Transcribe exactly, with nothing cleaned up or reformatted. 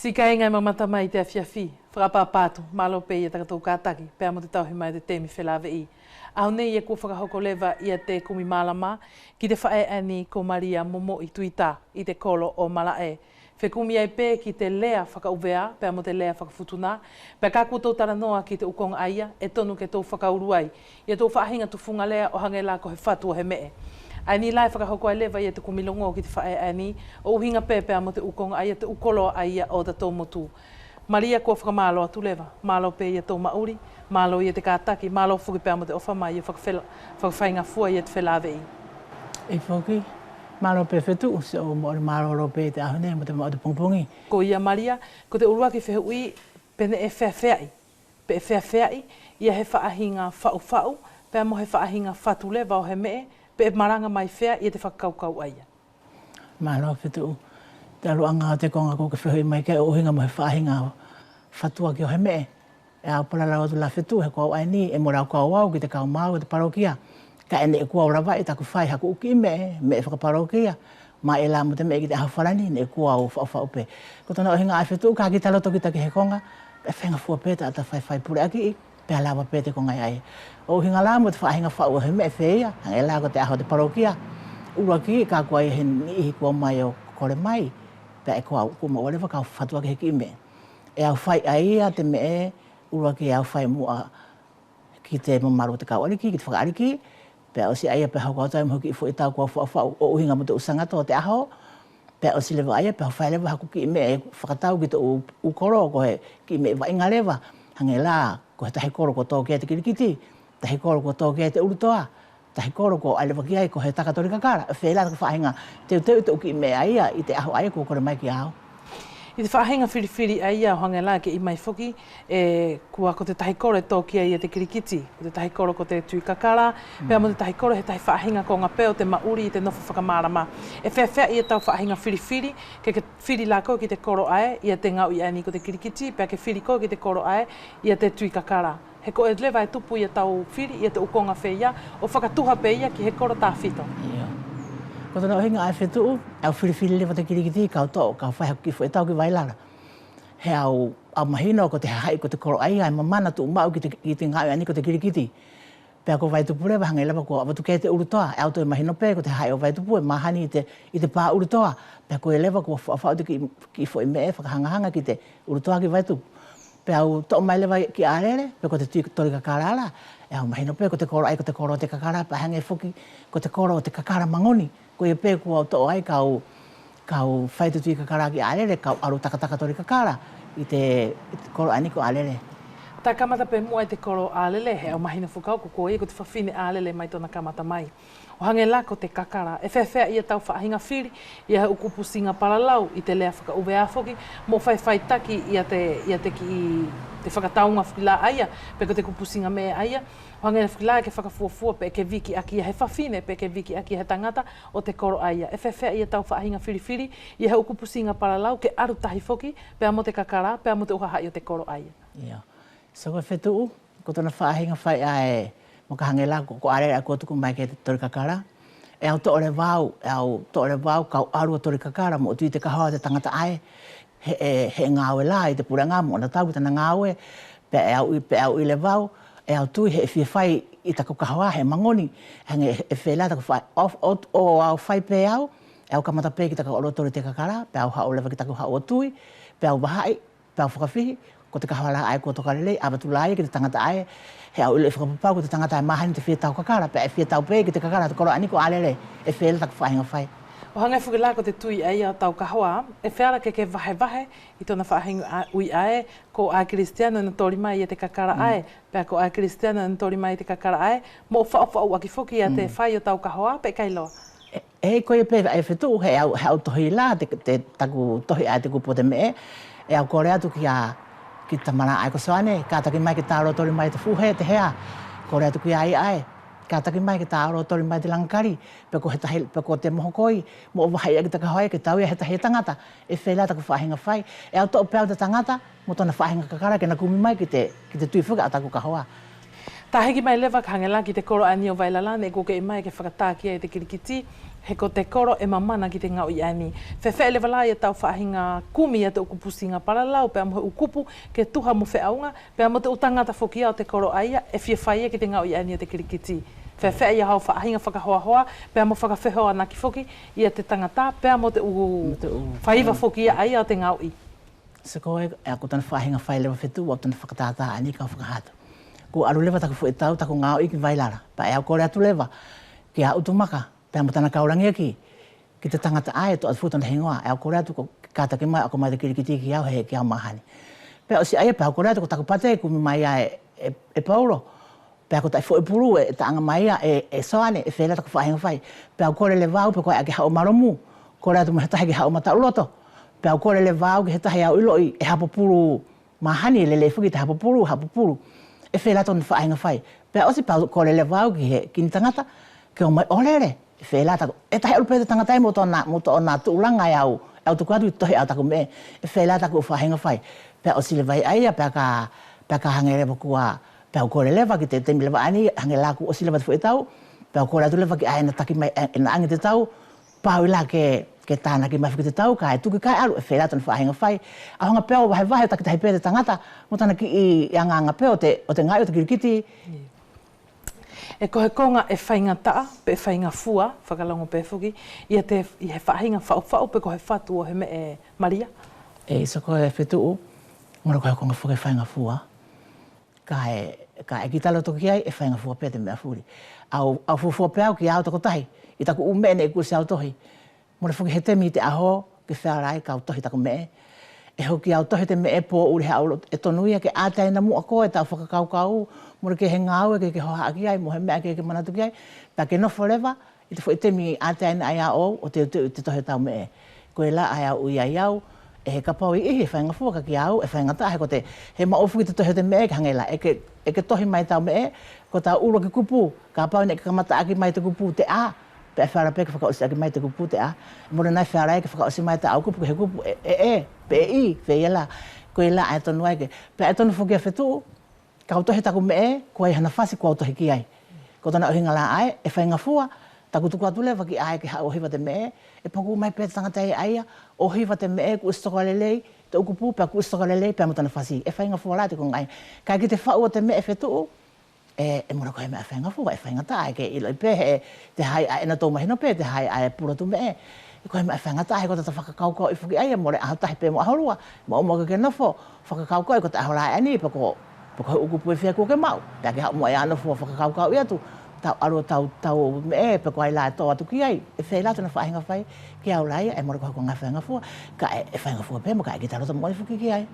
Siʻi kāiga ʻe mamata mai ʻi te afiafi, fakaʻapaʻapa atu, mālō pē ia takotou kātaki pea mo te tauhi mai ʻo te temi felāveʻi. ʻAho nei ia kua fakahoko leva ia te kumi mālama ki te faʻe ʻaeni ko Malia Momoʻi Tuita ʻi te kolo ʻo Malaʻe. Fekumi ai pē ki te lea fakaʻuvea pea mo te lea fakafutuna, pea ka kua tou talanoa ki te ʻu koga ʻaia, ʻe tonu ke tou fakaulu ai ia tou faʻahiga tufuga lea ʻo hagē lā ko he fatu ʻo he meʻe. ʻAeni lā ʻe fakahoko ai leva ia te kumi logo ki te faʻe ʻaeni, ʻo ʻuhiga pē pea mo te ʻu koga ʻaia, te ʻu koloa ʻaia ʻo tatou motu. Malia, kua fakamālō atu leva, mālō pē ia tou maʻuli, mālō ia te kātaki, mālō foki pea mo te ʻofa mai ʻo fakafela-, fakafaigafua ia te felāveʻi. ʻEī foki, mālō pē Fetuʻu, siʻou maʻuli mālōlō pē ʻi te ʻaho nei mo te maʻu ʻo te pogipogi. Koia Malia, ko te ʻuluaki fehuʻi, pe neʻe feafeaʻi, pe ʻe feafeaʻi ia he faʻahiga faʻufaʻu pea mo he faʻahiga fatu leva ʻo he meʻe, pe ʻe malaga mai fea ia te fakakaukau ʻaia? Mālō Fetuʻu. Te ʻaluʻaga ʻo te koga ko ke fehuʻi mai ki ai ʻo ʻuhiga mo he faʻahiga fatuʻaki ʻo he meʻe. ʻE au palalau atu lā Fetuʻu, he ko au ʻaeni, ʻe mole au kau au ki te kau maʻu ʻo te palokia. Kaʻe neʻe ko au lavaʻi taku fai haku ʻu kiʻi meʻe, meʻe fakapalokia. Mai lā mo te meʻe ki te ʻaho falani, neʻe ko au faʻufaʻu pē. Ko tona ʻuhiga ʻae Fetuʻu, ka kita loto kita ki he koga, pea faigafua pē ta ʻata faifai puleʻakiʻi. Pea lava pē te koga ʻaia. ʻO ʻuhiga lā mo te faʻahiga faʻu ʻo he meʻe feia, hagē lā ko te ʻaho ʻo te palokia. ʻUluaki ka kua ʻi ai he niʻihi kua ʻomai ʻo kole mai, pea ʻe ko au kua maʻua leva kau fatuʻaki he kiʻi meʻe. ʻE au fai ʻaia te meʻe, ʻuluaki ʻe au fai muʻa ki te mamalu ʻo te kau ʻaliki, ki te fakaʻaliki, pea ʻosi ʻaia pea hoko atu ai mo he kiʻi foʻi tau kua faʻufaʻu ʻo ʻuhiga mo te ʻu sagato ʻo te ʻaho, pea ʻosi leva ʻaia, pea fai leva haku kiʻi meʻe fakatau ki te ʻu, ʻu kolo, ko he kiʻi meʻe vaʻiga leva, hagē lā, ko he tahi kolo kua tō ki ai te kilikiti, tahi kolo kua tō ki ai te ʻulutoa, tahi kolo kua ʻalu leva ki ai ko he taka toli kakala, ʻe feia lā taku faʻahiga teuteu ʻi te ʻu kiʻi meʻe ʻaia, ʻi te ʻaho ʻaia kua kole mai kia au. ʻI te faʻahiga filifili ʻaia ʻo hagē lā ke ʻi mai foki, ʻe kua ko te tahi kolo ʻe tō ki ai ia te kilikiti, ko te tahi kolo ko te tui kakala, pea mo te tahi kolo he tahi faʻahiga koga pē ʻo te maʻuli ʻi te nofo fakamalama. ʻE feafeaʻi ia tau faʻahiga filifili, ke, ke fili lā koe ki te kolo ʻae ia te gaoʻi ʻaeni ko te kilikiti, pea ke fili koe ki te kolo ʻae ia te tui kakala. He ko ʻe leva ʻe tupu ia tau fili ia te ʻu koga feia, ʻo fakatuha pē ia ki he kolo tafito. Io. Ko tona ʻuhiga ʻae Fetuʻu, ʻe au filifili leva te kilikiti, kau toʻo, kau fai haku kiʻi foʻi tau ki Vailala. He au, au mahino ko te hahaʻi ko te kolo ʻaia, ʻe mamana tuʻumaʻu ki te, ki te gaoʻi ʻaeni ko te kilikiti. Pea ko Vaitupu leva hagē leva kua ʻavatu ki ai te ʻulutoa, ʻe au toe mahino pē ko te hahaʻi ʻo Vaitupu ʻe mahani ʻi te, ʻi te pā ʻulutoa. Pea koia leva kua faʻufaʻu te kiʻi, kiʻi foʻi meʻe fakahagahaga ki te ʻulutoa ki Vaitupu. Pea au toʻo mai leva ki Alele, pe ko te tui toli kakala la, ʻe au mahino pē ko te kolo ʻaia ko te kolo ʻo te kakala, pea hagē foki ko te kolo ʻo te kakala magoni. Koia pē kua au toʻo ai kau, kau fai te tui kakala ki Alele, kau alu takataka toli kakala ʻi te, ʻi te kolo ʻaeni ko Alele. Ta kamata pē muʻa ʻi te kolo Alele, he au mahino foki au ko koia ko te fafine Alele mai tona kamata mai. ʻO hagē la ko te kakala, ʻe feafeaʻi ia tau faʻahiga fili ia he ʻu kupusiga palalau ʻi te lea fakaʻuvea foki, mo faifaitaki ia te, ia te kiʻi, te fakatauga foki la ʻaia, pe ko te kupusiga meʻe ʻaia, ʻo hagē foki la ke fakafuafua pe ke vikiʻaki ia he fafine, pe ke vikiʻaki ia he tagata ʻo te kolo ʻaia. ʻE feafeaʻi ia tau faʻahiga filifili ia he ʻu kupusiga palalau ke alu tahi foki pea mo te kakala, pea mo te ʻu hahaʻi ʻo te kolo ʻaia. Ia. Soko Fetuʻu, ko tona faʻahiga fai ʻae, mo ka hagē la ko, ko Alele ʻae kua tuku mai ke te toli kakala. ʻE au toʻo leva au, ʻe au toʻo leva au kau alu ʻo toli kakala mo tui te kahoa ʻo te tagata ʻae, he, he, he gaue la ʻi te pulega mo ʻona tau ki tana gaue, pea ʻe au ui, pea au ui leva au, ʻe au tui he ʻe fia fai ʻi taku kahoa he magoni, hagē ʻe feia la taku fai, ʻo, ʻo, ʻo au fai pē au, ʻe au kamata pē ki taku alu ʻo toli te kakala, pea au haʻu leva ki taku haʻu ʻo tui, pea au vahaʻi, pea au fakafihi, ko te kahoa la ʻae kua toka lelei, ʻavatu la ia ki te tagata ʻae, he au iloʻi fakapapau ko te tagata ʻae mahani te fia tau kakala, pea ʻe fia tau pē ki te kakala ʻo te kolo ʻaeni ko Alele, ʻe feia la taku faʻahiga fai. ʻO hagē foki la ko te tui ʻaia ʻo tau kahoa, ʻe feala ke ke vahevahe ʻi tona faʻahiga ui ʻae, ko ʻae Kilisitiano ʻe ina toli mai ia te kakala ʻae, pea ko ʻae Kilisitiano ʻe ina toli mai ia te kakala ʻae, mo faʻufaʻuʻaki foki ia te fai ʻo tau kahoa, pe kailoa. ʻE, ʻe koia pē ʻae Fetuʻu, he au, he au tohi la, te, te, taku tohi ʻae te kupu ʻo te meʻe, ʻe au kole atu kia, ki tama la ʻae ko Soane, kataki mai ke ta olo toli mai te fuhe, te hea, kole atu kia ia ʻae, kataki mai ke ta olo toli mai te lagakali, pe ko he tahi, pe ko te mohokoi, mo vahaʻi ake te kahoa ke tau ia he tahi ʻe tagata, ʻe feia la taku faʻahiga fai, ʻe au toʻo pē au te tagata, mo tona faʻahiga kakala ke ina kumi mai ki te, ki te tui foki ʻa taku kahoa. Ta hiki mai leva ka hage la ki te kolo ʻaeni ʻo Vailala neʻe kua ke ʻi mai ke fakataki ai te kilikiti, He ko te kolo ʻe mamana ki te gaoʻi ʻaeni. Feafeaʻi leva la ia tau faʻahiga kumi ia te ʻu kupusiga palalau pea mo he ʻu kupu ke tuha mo feʻauga, pea mo te ʻu tagata foki ia ʻo te kolo ʻaia ʻe fia fai ia ki te gaoʻi ʻaeni ʻo te kilikiti. Feafeaʻi ia hau faʻahiga fakahoahoa pea mo fakafehoanaki foki ia te tagata pea mo te ʻu faiva foki ia ʻaia ʻo te gaoʻi. Seko ʻe, ʻe au ko tana faʻahiga fai leva Fetuʻu, au tana fakatātā ʻaeni kau fakaha atu. Kua alu leva taku foʻi tau, taku gaoʻi ki Vailala, pea ʻe au kole atu leva kia Utumaka pea mo tana kaulagiaki ki te tagata ʻae, toʻa atu foki tona higoa, ʻe au kole atu ko kataki mai, ako mai te kilikiti kia au, he kia au mahani. Pea ʻosi ʻaia pea au kole atu ko taku pate kumi mai ia e, e, e Paulo. Pea ko taʻi foʻi pulu ʻe taʻaga mai ia e, e Soane, ʻe feia la taku faʻahiga fai. Pea au kole leva au pe ko ai ʻae ke haʻu ʻo malomu, kole atu mo he tahi ke haʻu ʻo mataʻuloto. Pea au kole leva au ki he tahi au iloʻi ʻe hapo pulu mahani, ʻe lelei foki te hapo pulu, hapo pulu. ʻE feia la tona faʻahiga fai. Pea ʻosi pea au kole leva au ki he kini tagata ke ʻomai ʻo lele. ʻE feia la taku, ʻe tahi alu pe te tagata ʻae mo tona, mo tona tuʻulaga ʻe au, ʻe au tuku atu ʻi te tohi ʻa taku meʻe, ʻe feia la taku faʻahiga fai. Pea ʻosi leva ʻaia, pea ka, pea ka hage leva kua, pea au kole leva ki te temi leva ʻaeni, hage la kua ʻosi leva te foʻi tau, pea au kole atu leva ki ʻae ʻe na taki mai, ʻe, ʻe na age te tau, pau ʻi la ke, ke tanaki mai foki te tau, kaʻe tuki kaʻe alu, ʻe feia la tona faʻahiga fai. Au haga pe ʻo vahevahe ʻo takitahi pe te tagata mo tana kiʻi agaaga pe ʻo te, ʻo te gaoʻi ʻo te kilikiti. ʻE ko he koga ʻe faigataʻa, pe ʻe faigafua, fakalogo pe foki ia te, ia he faʻahiga faʻufaʻu, pe ko he fatu ʻo he meʻe, Malia? ʻE, ʻe seko ʻe Fetuʻu, mole ko he koga foki ʻe faigafua. Kaʻe, kaʻe kita loto ki ai, ʻe faigafua pe te meʻa fuli. Au, au fuafua pe au kia au tokotahi ʻi taku ʻu meʻe neʻe kua ʻosi au tohi. Mole foki he temi ʻi te ʻaho ke feala ai kau tohi taku meʻe. ʻE hoki au tohi te meʻe poʻuli he ʻau loto, ʻe tonu ia ke ʻateaina muʻa koe tau fakakaukau, mole ke he gaue ke ke hohaʻa ki ai, mo he meʻa ke ke manatu ki ai, pea ke nofo leva ʻi te foʻi temi ʻateaina ai au ʻo teuteu ʻi te tohi ʻo tau meʻe. Koia la ʻae au ui ai au, ʻe he kapau ʻe ʻihi ʻe faigafua kaʻe kia au ʻe faigataʻa, he ko te, he maʻu foki te tohi ʻo te meʻe ke hage la, ʻe ke, ʻe ke tohi mai tau meʻe, ko tau ʻuluaki kupu, kapau neʻe ke kamataʻaki mai te kupu te A, pea ʻe feala pe ke fakaʻosi ʻaki mai te kupu te A. Mole nai feala ia ke fakaʻosi mai tau kupu ki he kupu ʻe, ʻe, ʻe, pe ʻe I, feia la. Koia la ʻae tonu ai ke, pea ʻe tonu foki ia Fetuʻu, kau tohi taku meʻe, kua ʻi ai hana fasi kua au tohi ki ai. Ko tona ʻuhiga la ʻae, ʻe faigafua, taku tuku atu leva ki ʻae ke haʻu ʻo hiva te meʻe, ʻe paku mai pe te tagata ia ʻaia, ʻo hiva te meʻe, kua ʻosi toka lelei te ʻu kupu, pea kua ʻosi toka lelei pea mo tana fasi, ʻe faigafua la te koga ʻae. Kaʻe ki te faʻu ʻo te meʻe Fetuʻu, ʻE, ʻe mole ko he meʻa faigafua, ʻe faigataʻa, ʻe ke iloʻi pe he, te hahaʻi ʻae ʻe natou mahino pe, te hahaʻi ʻae ʻe pulotu meʻe. ʻE ko he meʻa faigataʻa, he ko tata fakakaukauʻi foki ʻaia, mole ʻaho tahi pe mo ʻaho lua, mo, mo ke, ke nofo fakakaukauʻi ko te ʻaho la ʻaeni, pe ko, pe ko he ʻu kupu ʻe fia kua ke maʻu, pea ke haʻu muʻa ia nofo fakakaukauʻi atu, tau alu tau, tau meʻe, pe ko ai la ʻe toʻo atu ki ai, ʻe feia la tona faʻahiga fai, ke au la ia, ʻe mole ko he koga faigafua, kaʻe, ʻe faigafua pe mo kaʻe kita loto moʻoni foki ki ai.